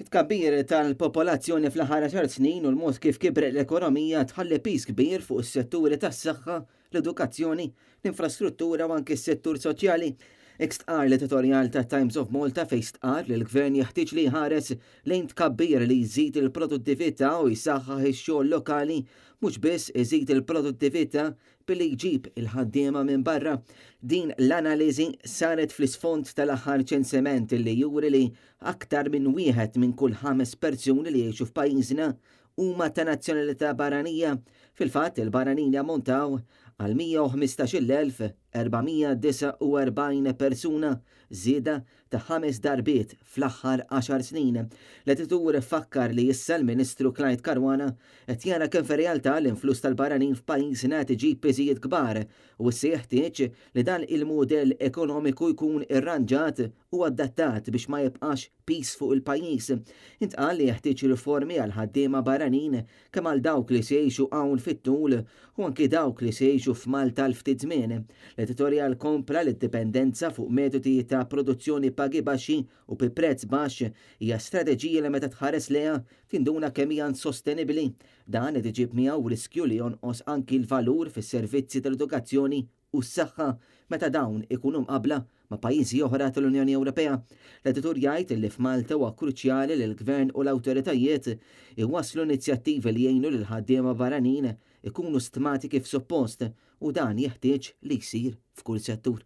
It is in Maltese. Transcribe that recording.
It-tkabbir tal-popolazzjoni fl-aħħar għaxar snin u l-mod kif kibret l-ekonomija tħalli piż kbir fuq is-setturi tas-saħħa, l-edukazzjoni, l-infrastruttura u anki s-settur soċjali. Hekk stqarr l-editorjal ta' Times of Malta fejn stqarr li l-Gvern jeħtieġ li jħares lejn tkabbir li jżid il-produttività u jsaħħaħ ix-xogħol lokali mhux biss iżid il-produttività billi jġib il-ħaddiema minn barra. Din l-analiżi saret fl-isfond tal-aħħar ċensiment li juri li aktar minn wieħed minn kull ħames persuni li jgħixu f'pajjiżna huma ta' nazzjonalità barranija. Fil-fatt, il-barranin jammontaw għal 115,449 persuna, żieda ta' ħames darbiet fl-aħħar għaxar snin. L-editur fakkar li issa l-Ministru Clyde Caruana qed jara kemm fir-realtà l-influss tal-barranin f'pajjiżna qed iġib piżijiet kbar u issa jeħtieġ li dan il-mudell ekonomiku jkun irranġat u adattat biex ma jibqax piż fuq il-pajjiż. Intqal li jeħtieġ riformi għall-ħaddiema barranin kemm għal dawk li se jgħixu hawn fit-tul u anki dawk li se jgħixu f'Malta għal ftit żmien. L-editorjal kompla li d-dipendenza fuq metodi ta' produzzjoni b'pagi baxxi u bi prezz baxx hija strateġija li meta tħares lejha tinduna kemm hija insostenibbli. Dan qed iġib miegħu riskju li jonqos anki l-valur fis-servizzi tal-edukazzjoni u s-saħħa meta dawn ikunu mqabbla ma' pajjiżi oħra tal-Unjoni Ewropea. L-editur jgħid li f'Malta huwa kruċjali li l-Gvern u l-awtoritajiet iwasslu inizjattivi li jgħinu lill-ħaddiema barranin ikunu stmati kif suppost u dan jeħtieġ li jsir f'kull settur.